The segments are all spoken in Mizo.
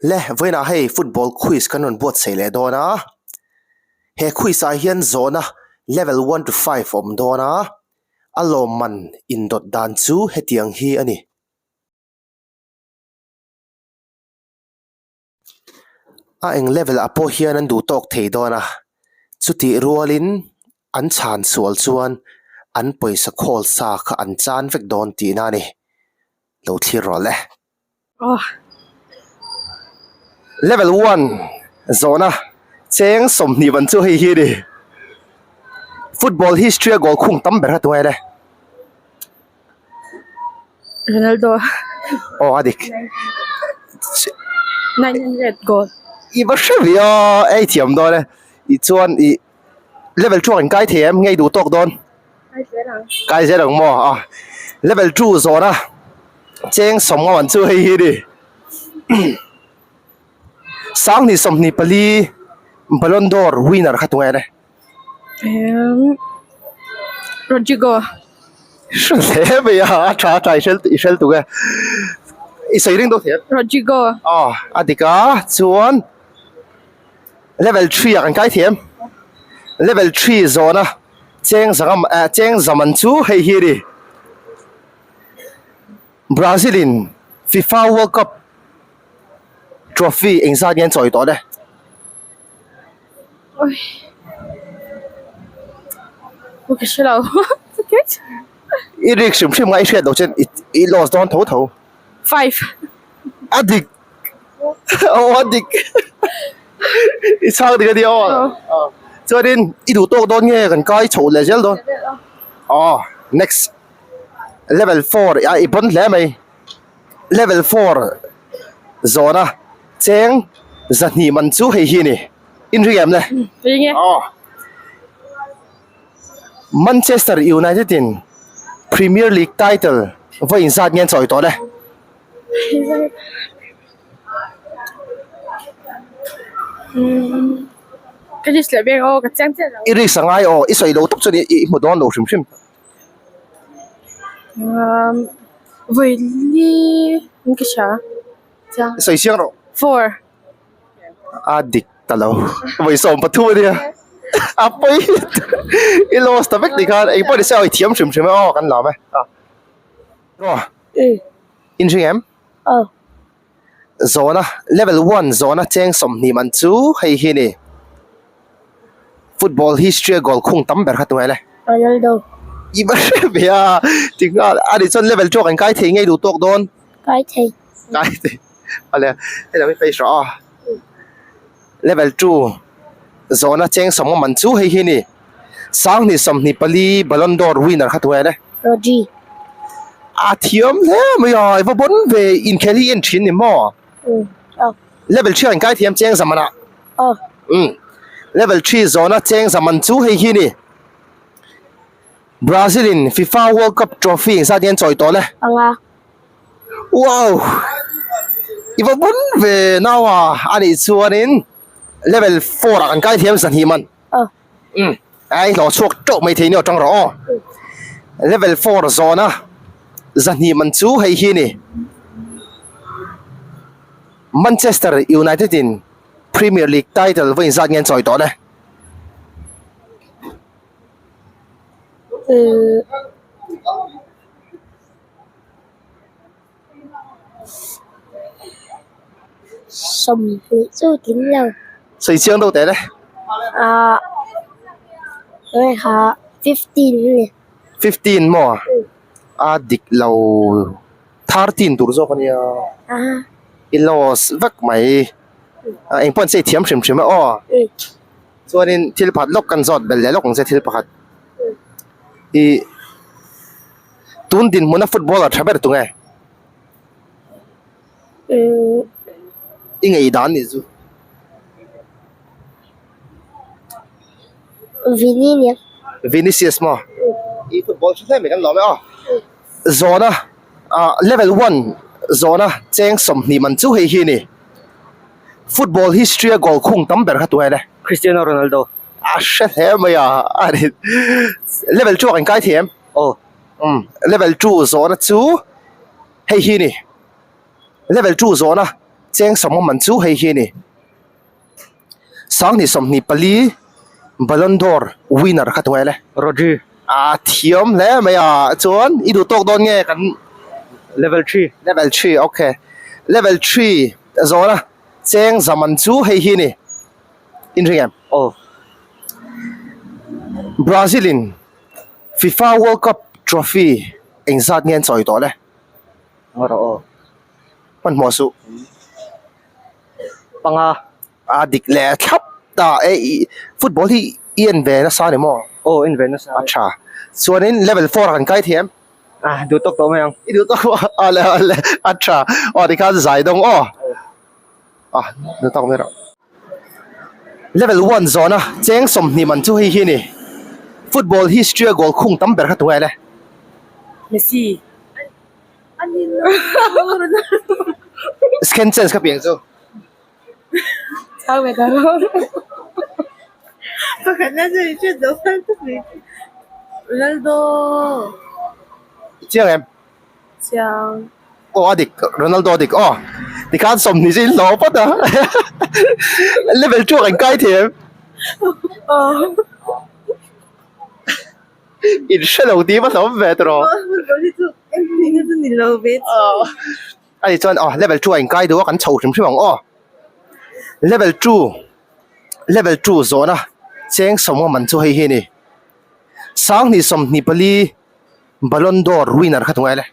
Le, vawiinah hei football quiz kan rawn buatsaih leh dawn a, he quiz ah hian zawhna level one to five a awm dawn a, a lawmman indawt dan chu hetiang hi a ni. A eng level ah pawh hian an duh tawk thei dawn a, chutih rualin an chhan sual chuan an pawisa khawl sa kha an chan vek dawn tihna a ni, lo thlir rawh le. Level one zawhna cheng 20 ban chu hei hi a ni, football history a goal khung tam ber kha tunge le? Ronaldo. Aw a dik. 900 goal. I va hre ve a, ei thiam dawn e. I chuan i level 2 ah kan kai thei em nge i duh tawk dawn? Kai zel ang. Kai zel ang maw a. Level 2 zawh na cheng 50 an chu hei hi ni. 2024 Ballon d'Or winner kha tunge le? Rodrigo. Hre hle mai a, a tha a tha i hre i hre tuk e. I sawi ring deuh thei em? Rodrigo. Aw, a dik a, chuan level 3 ah kan kai thei em? Level 3 zawhna cheng zangam eh cheng zaman chu hei hi a ni. Brazil in FIFA World Cup trophy engzat nge an chawi tawh le? I rik hrim hrim nga i hriat loh chuan i loss dawn tho tho. Five. A dik. Aw a dik. I chhang dik a nia aw. Chuanin i duh tawk dawn nge kan kai chhoh leh zel dawn. Aw next level four a i pawn hle mai. Level four zawhna cheng 200 man chu hei hi a ni. Inring em le? Ring e. Aw. Manchester United in Premier League title vawi inzat nge an chawi tawh le? Ka risk leh ber aw, ka chiang chiah lo. I risk a ngai aw, i sawi lo tawp chuan i hmu dawn lo hrim hrim. Umm vawi li in ka hria chiang. Sawi chiang rawh. Four. A dik ta lo. Vawi 13 a nia. A pawi i lost ta vek tih khan engpawh ni se awi thiam hrim hrim e aw kan lam e. Rawh. In hring em? Aw. Zawhna, Level one zawhna cheng 20 man chu hei hi a ni. Football history a goal khung tam ber kha tungai le. Ronaldo. I va hre ve a, ti nghal a nih chuan level two ah kan kai thei ngei duh tawk dawn. Kai thei. Kai thei. Ale, hei lo hi face rawh aw. Level two zawhna cheng 50 man chu hei hi a ni. 2024 Ballon d'Or winner kha tungai le. Rodri. A thiam hle mai a, i va bon ve inkhel hi en thin ni maw? Umm aw. Level 3 ah in kai thiam cheng zaman ah. Aw. Umm level 3 zawna cheng zaman chu hei hi ni. Brazil in FIFA World Cup trophy engzat nge an chawi tawh le? Panga. Wow! I va bon ve nau a, anih chuanin level 4 ah kan kai thiam 2 man. Aw. Umm ai hlawh chhuak teuh mai thei nia tang rawh aw. Level 4 zawna 200 man chu hei hi a ni. Manchester United in Premier League title vawi inzat nge an chawi tawh le? Umm. 20 chu tling lo. Sawi chiang deuh teh le. Ah nge kha 15 a ni. 15 maw? A dik lo 13 tur zawk a nia. I loss vek mai. Eng pawh an chei thiam hrim hrim e aw. Chuanin thil pakhat lawk kan zawt belh leh lawk ang che thil pakhat. I. Tun dinhmuna footballer tha ber tunge? I ngei dan nih chu. Vini nia. Vinicius maw? I football tha hle mai kan lawm e aw. Zawhna ah level one zawhna cheng 20 man chu hei hi a ni. Football history a goal khung tam ber kha tunge le? Cristiano Ronaldo. A hre hle mai a, a ni. Level 2 ah kan kai thei em? Aw. Umm, level 2 zawhna chu hei hi a ni. Level 2 zawhna. Cheng sawmnga man chu hei hi a ni. Sanghnih 24 Ballon d'Or winner kha tunge le? Rodri. A thiam hle mai a, chuan i duh tawk dawn nge kan Level 3. Level 3 okay. Level 3 zawn a cheng zaman chu hei hi a ni. Inring em? Aw. Brazil in FIFA World Cup trophy engzat nge an chawi tawh le? Ngaw rawh aw. Hmanhmawh suh. Panga. A dik leh thlap ta e i football hi i en ve nasa ni maw? Aw en ve nasa. A tha. Chuanin level 4 ah kan kai thiam. Ah duh tawk tawh mai ang. I duh tawk maw? A le a le a tha. Aw tikhan zai dawng aw. Ah duh tawk mai rawh. Level 1 zawna cheng 20 man chu hei hi a ni. Football history a goal khung tam ber kha tunge le? Messi. Second chance ka piang chu. Ronaldo. Chiang em? Chiang. Aw a dik Ronaldo a dik aw. Tikhan 20 chu in hlawh phawt a. Level 2 ah kan kai thei em? Aw. In hre lo tih va hlawm ve tawh. Ani chuan aw level 2 a inkai duh a kan chho hrim hrim ang aw. Level 2 level 2 zawhna cheng sawmnga man chu hei hi a ni. Sanghnih 24 Ballon d'Or winner kha tungai le.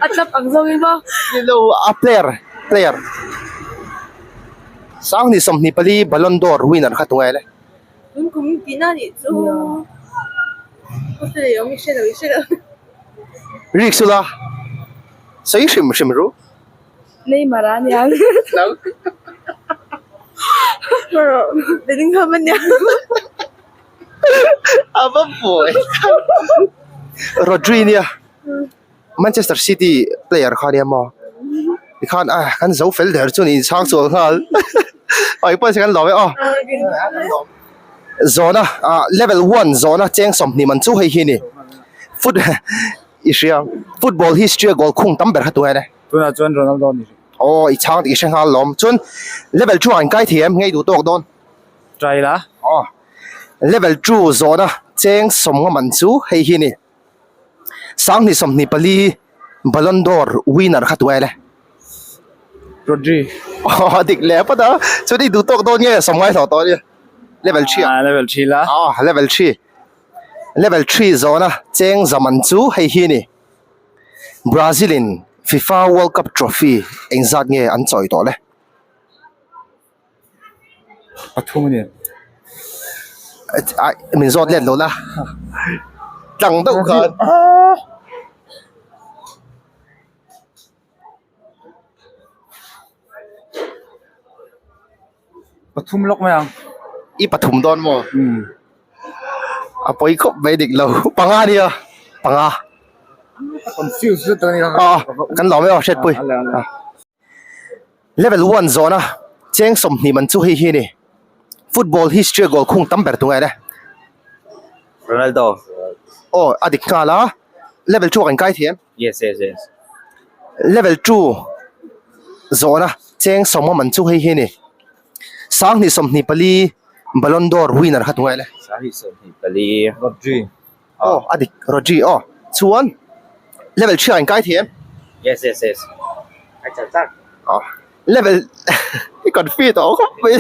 A tlap ang zawng in maw? Ni lo, a player, player. Sanghnih 24 Ballon d'Or winner kha tungai le. Tun kum tihna nih chu. Rik sula, sawi hrim hrim ru. Neymar a nia. Bellingham a nia. A va buai. Rodri nia. Manchester City player kha nia maw. Tikhan a kan zo fel der chu ni chhang chual nghal. Oi pawh kan lawm e aw. Zawna level 1 zawna cheng 20 man chu hei hi ni. Foot i hria football history a goal khung tam ber kha tunge ne. Tunah chuan Ronaldo a ni rih. Aw, i chhang tih i hre nghal lawm. Chuan level 2 ah in kai thei em? Ngei duh tawk dawn. Try la. Aw, level 2 zawhna cheng 50 man chu hei hi a ni. Sanghnih 24 Ballon d'Or winner kha tunge le? Rodri. Aw, a dik leh phawt a. Chuan i duh tawk dawn nge 50 hlawh tawh ania. Level 3 ah. Ah, level 3 la. Aw, level 3. Level 3 zawhna cheng zaman chu hei hi a ni. Brazil in FIFA World Cup trophy engzat nge an chawi tawh le? Pathum a ni. Min zawt let lo la. Tlang deuh khan. Pathum lawk mai ang. I pathum dawn maw? A pawi khawp mai dik lo. Panga nia. Panga. Confuse zet a nia. Aw, kan lawm e aw hriatpui. Level 1 zawna cheng 20 man chu hei hi a ni. Football history a goal khung tam ber tunge le. Ronaldo. Aw, a dik nghal a. Level 2 ah kan kai thiam. Yes, yes, yes. Level 2 zawhna cheng 50 man chu hei hi a ni. Sanghnih 24 Ballon d'Or winner kha tunge le. Sanghnih 24 Rodri. Aw, a dik Rodri aw. Chuan level 3 ah in kai thei em? Yes, yes, yes. Ai chak chak. Aw, level i confuse tawh khawp mai.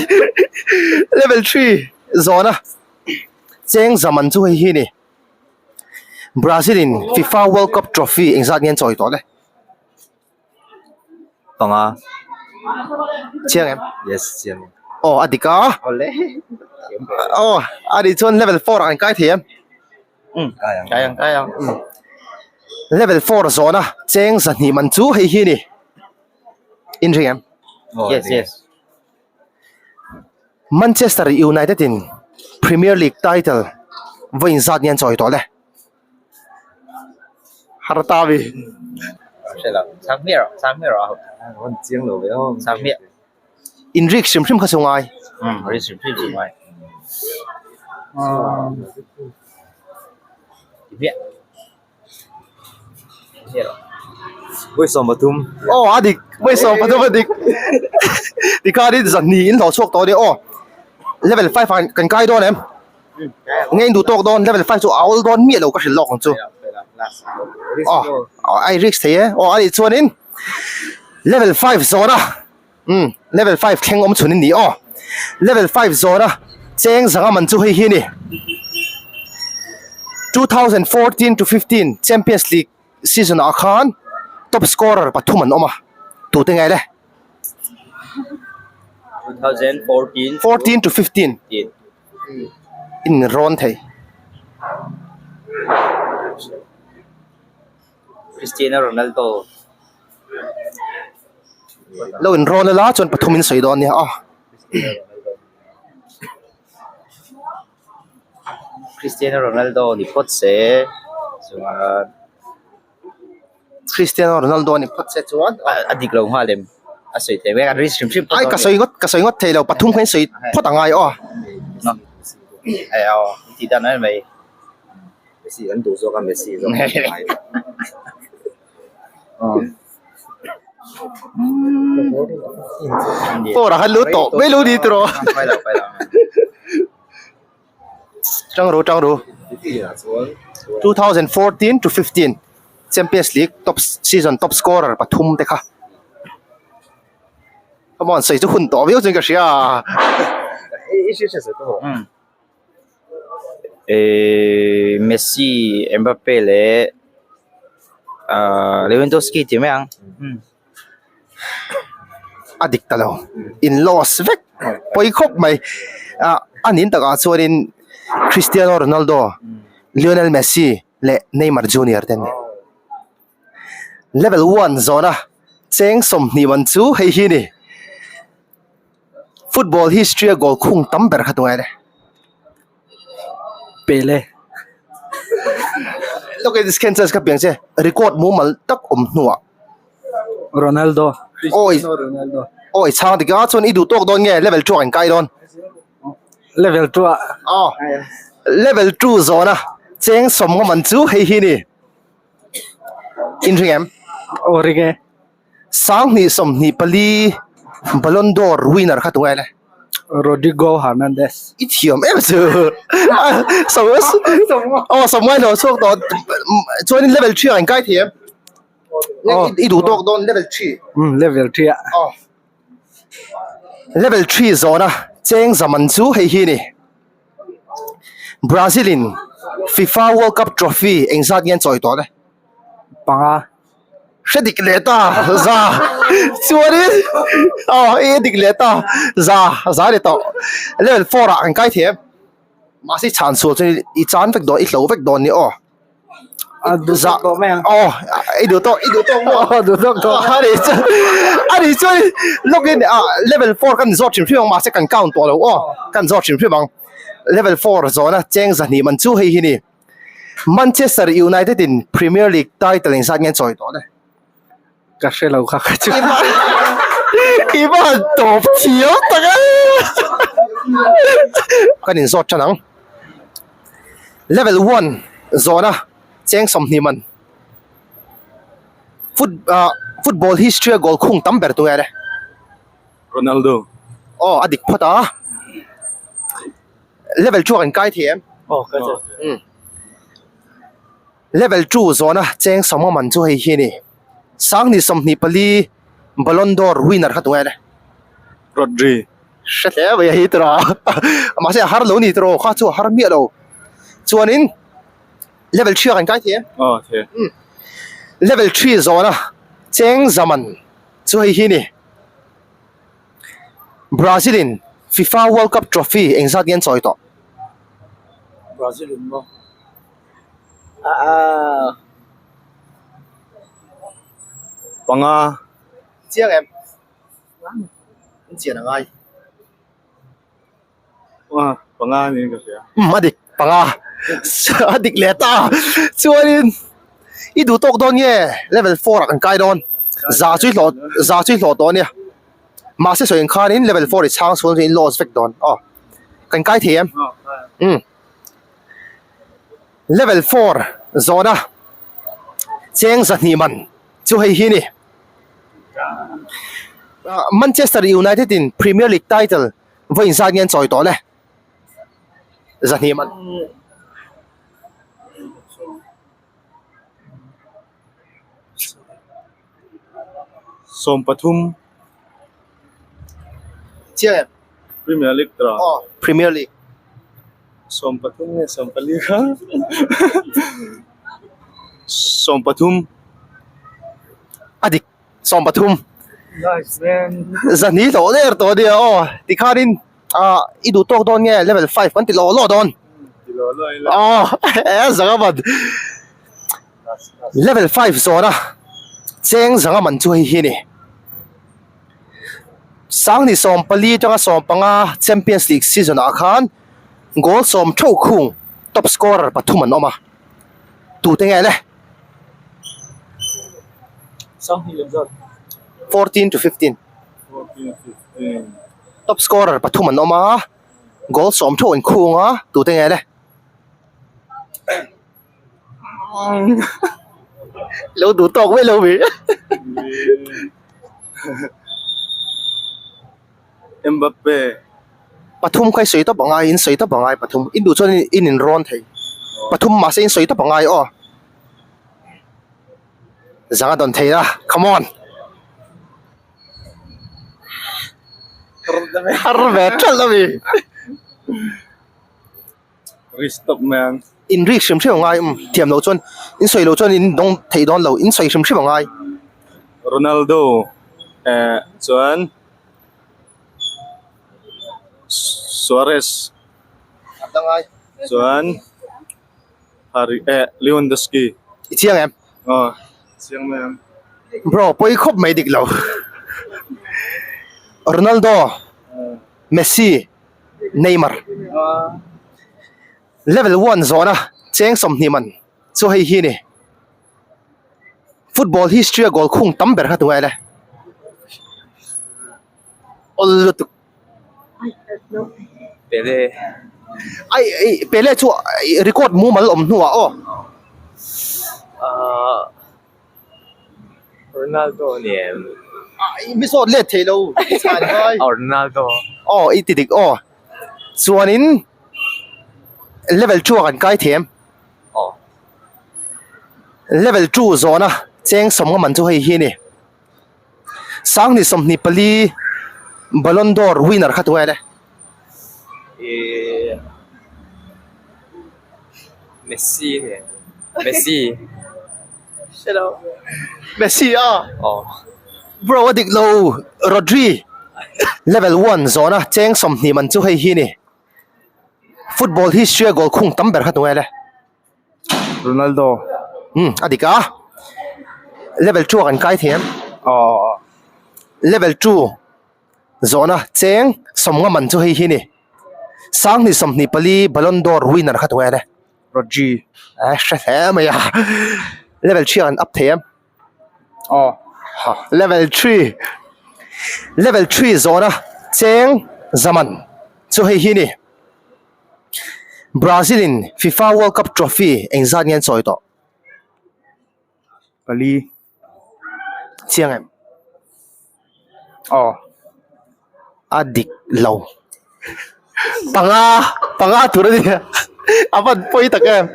Level 3 zawhna cheng 100 man chu hei hi a ni. Brazil in FIFA World Cup trophy engzat nge an chawi tawh le? Panga. Chiang em? Yes, chiang. Aw, a dik a. Awle. Aw, a nih chuan level 4 ah kan kai thei em? Kai ang. Kai ang, kai ang. Level 4 zawhna cheng 200 man chu hei hi a ni. Inring em? Yes, yes. Manchester United in Premier League title vawiin zat nge an chawi tawh le? Har ta mi. In rik hrim hrim kha chu ngai. Vawi 13. Aw a dik vawi 13 a dik. Tikhanin zahnih in hlawh chhuak tawh a nia aw. Level 5 ah kan kai dawn em? Nge in duh tawk dawn level 5 chu a awl dawn miah lo ka hrilh lawk ang chu. Aw a risk thei e. Aw a nih chuanin level 5 zawna umm level 5 thleng awm chhun in ni aw. Level 5 zawna cheng zanga man chu hei hi a ni. 2014 to 15 Champions League season ah khan top scorer pathum an awm a tute nge le? 2014 14 to 15 in rawn thei. Cristiano Ronaldo Lo in rawn ila chuan pathum in sawi dawn nia aw. Cristiano Ronaldo ni phawt se chuan Cristiano Ronaldo ni phawt se chuan a dik lo nghal em a sawi thei mai a risk hrim hrim ai ka sawi ngawt ka sawi ngawt thei lo pathum kha in sawi phawt a ngai aw ai aw in tih dan mai mai Messi kan duh zawk a Messi zawk Four a han lut tawh mai lo ni tiraw Tang ru tang ru 2014 to 15 Champions League top season top scorer pathum te kha Come on sawi chu hun tawh viau chuan ka hria Ehh Messi, Mbappe leh ahh Lewandowski tih mai ang. A dik ta lo in loss vek pawi khawp mai ah a nin takah chuanin Cristiano Ronaldo, Lionel Messi leh Neymar Junior te an ni. Level 1 zawna cheng 20 man chu hei hi a ni. Football history a goal khung tam ber kha tungai le. Pele. Look at this Kansas ka piang che record mumal tak awm hnuah. Ronaldo. Oi. Ronaldo. Oi chhang dik a chuan i duh tawk dawn nge level 2 ah in kai dawn. Level 2 ah. Aw. Level 2 zawna cheng 50 man chu hei hi ni. In ring em? Aw ring e. 2024 Ballon d'Or winner kha tunge le? Rodrigo Hernandez. I thiam em chu. Som aw som ngai lo chhuak tawh chuanin level 3 ah in kai thiam. I duh tawk dawn level 3. Um level 3 ah. Aw. Level 3 zawna cheng zaman chu hei hi ni. Brazil in FIFA World Cup trophy engzat nge an chawi tawh le? Panga. Hre dik leh ta za chuanin aw i dik leh ta za za ni tawh level 4 ah kan kai thiam mahse i chhan sual chuan i chan vek dawn i hlo vek dawn ni aw za aw i duh tawk i duh tawk maw aw duh tawk tawh ani chu ani chuan lawkin ah level 4 kan zawt hrim hrim ang mahse kan count tawh lo aw kan zawt hrim hrim ang level 4 zawna cheng zahnih man chu hei hi ni. Manchester United in Premier League title engzat nge an chawi tawh le? Ka hre lo kha ka chu. I va han tawp thiam tak a! Kan inzawt tan ang. Level 1 zawhna cheng 20 man. Foot ah football history a goal khung tam ber tunge le? Ronaldo. Aw a dik phawt a. Level 2 ah kan kai thei em? Aw kai thei. Um. Level 2 zawna cheng 50 man chu hei hi a ni. 2024 Ballon d'Or winner kha tunge le? Rodri. Hre hle mai a hi tiraw. Mahse a har lo ni tiraw kha chu a har miah lo. Chuanin level 3 ah kan kai thei em? Aw thei. Um. Level 3 zawna cheng zaman chu hei hi a ni. Brazil in FIFA World Cup trophy engzat nge an chawi tawh? Brazil in maw? Panga. Chiang em? An chian a ngai. Panga niin ka hria. Um a dik panga. A dik leh ta. Chuanin i duh tawk dawn nge level 4 ah kan kai dawn. Za chu i hlawh za chu i hlawh tawh ania. Mahse sawi ang khanin level 4 i chhang chhung chu in loss vek dawn. Aw kan kai thei em? Um level 4 zawhna. Cheng zahnih man chu hei hi ni. Manchester United in Premier League title vawi inzat nge an chawi tawh le? Zahnih man. 13. Chiang em? Premier League tawh. Aw, Premier League. 13 nge 14 kha? 13. A dik, 13. Nice man. Zahni hlawh der tawh ania aw. Tikhanin ah i duh tawk dawn nge level 5 kan ti lawh lawh dawn. Ti lawh lawh ila. Aw, e zanga man. Level 5 zawna cheng zanga man chu hei hi a ni. Sangni 14 atanga 15 Champions League season ah khan goal sawm theuh khung top scorer pathum an awm a, tute nge le? 14 to 15 Top scorer pathum an awm a, goal sawm theuh an khung a, tute nge le? Lo duh tawk mai lo mi. Mbappe. Pathum kha i sawi tawp angai, in sawi tawp angai pathum. In duh chuan in in rawn thei. Pathum mahse in sawi tawp angai aw. Zanga dawn thei a, come on. Har ve thalh a mi. Risk tawp mai ang. In rik hrim hrim a ngai um thiam loh chuan in sawi loh chuan in dawng theih dawn lo in sawi hrim hrim a ngai. Ronaldo eh chuan Suarez chuan Harry eh Lewandowski. I chiang em? Aw chiang mai ang. Bro pawi khawp mai dik lo. Ronaldo, Messi. Neymar level 1 zawhna cheng 20 man chu hei hi a ni football history a goal khung tam ber kha tunge le awl lutuk Pele ai ai Pele chu record mumal awm hnuah aw ah Ronaldo ni em? Ah, mi zawt let thei lo. Chhan ngai. Oh, Ronaldo. Oh, i ti dik aw. Chuanin level 2 ah kan kai thiam. Oh. Level 2 zawhna cheng 50 man chu hei hi a ni. Sangni 24 Ballon d'Or winner kha tunge le? Eh, Messi ni em? Messi. Hello. Messi a. Oh. Bro a dik lo Rodri level 1 zawhna cheng 20 man chu hei hi a ni. Football history a goal khung tam ber kha tunge le? Ronaldo. Hmm, a dik a. Level 2 ah kan kai thei em? Aw. Level 2 zawhna cheng 50 man chu hei hi a ni. Sangni 24 Ballon d'Or winner kha tunge le? Rodri. Eh, hre hle mai a. Level 3 ah kan up thei em? Aw. Ha, level 3. Level 3 zawhna cheng zaman chu hei hi a ni. Brazil in FIFA World Cup trophy engzat nge an chawi tawh? Pali. Chiang em? Aw. A dik lo. Panga, panga tur a ni. A van pawi tak em.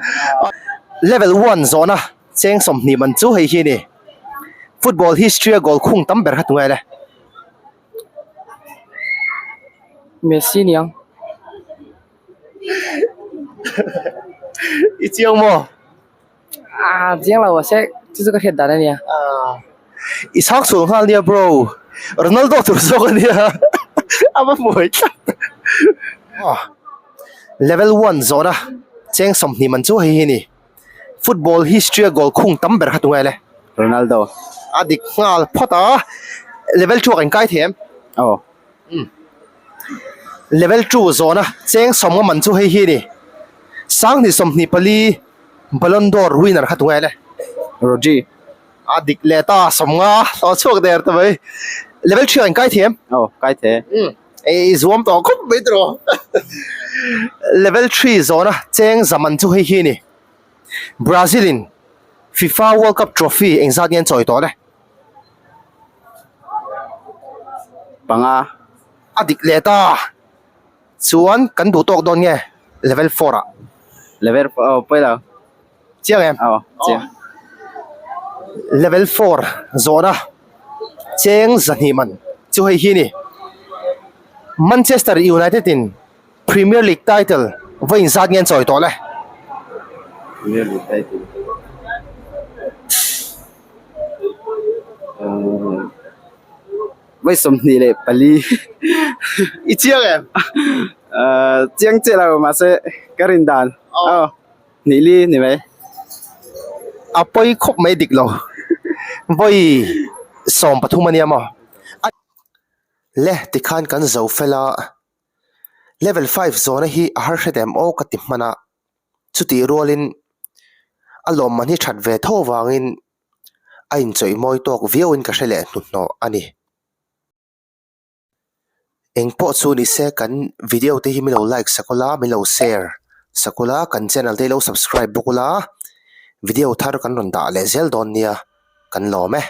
Level 1 zawhna cheng 20 man chu hei hi a ni. Football history a goal khung tam ber kha tunge le? Messi niang. I chiang maw? Ah, chiang lo a se chu chu ka hriat dan a nia. Ah, i chhak chhul nghal nia bro. Ronaldo tur zawk a nia. A va hmuai tlat. Ah, level 1 zawhna cheng 20 man chu hei hi a ni. Football history a goal khung tam ber kha tunge le? Ronaldo. A dik nghal phawt a. Level 2 ah kan kai thei em? Aw. Umm. Level 2 zawhna cheng 50 man chu hei hi a ni. Sangni 24 Ballon d'Or winner kha tunge le? Rodri. A dik leh ta 50 hlawh chhuak der ta mai. Level 3 ah kan kai thei em? Aw, kai thei. Umm. Ei zuam tawh khawp mai tiraw. Level 3 zawhna cheng zaman chu hei hi a ni. Brazil in. FIFA World Cup trophy engzat nge an chawi tawh le? Panga. A dik leh ta. Chuan kan duh tawk dawn nge level four ah? Level four aw pawi lo. Chiang em? Aw chiang. Level four zawhna cheng zahnih man chu hei hi a ni. Manchester United in Premier League title va inzat nge an chawi tawh le? Premier League title Vawi 24 I chiang em? Chiang chiah lo mahse ka rin dan aw hnih li ni mai. A pawi khawp mai dik lo. Vawi 13 a nia maw? Le tikhan kan zo fel a, level five zawhna hi a har hret em aw ka ti hman a, chutih rualin a lawmman hi that ve tho avangin a inchawih mawi tawk viauin ka hre leh hnuhnawh a ni. Eng pawh chu ni se kan video te hi min lo like sak ula min lo share sak ula kan channel te hi lo subscribe bawk ula video thar kan rawn dah leh zel dawn nia kan lawm e.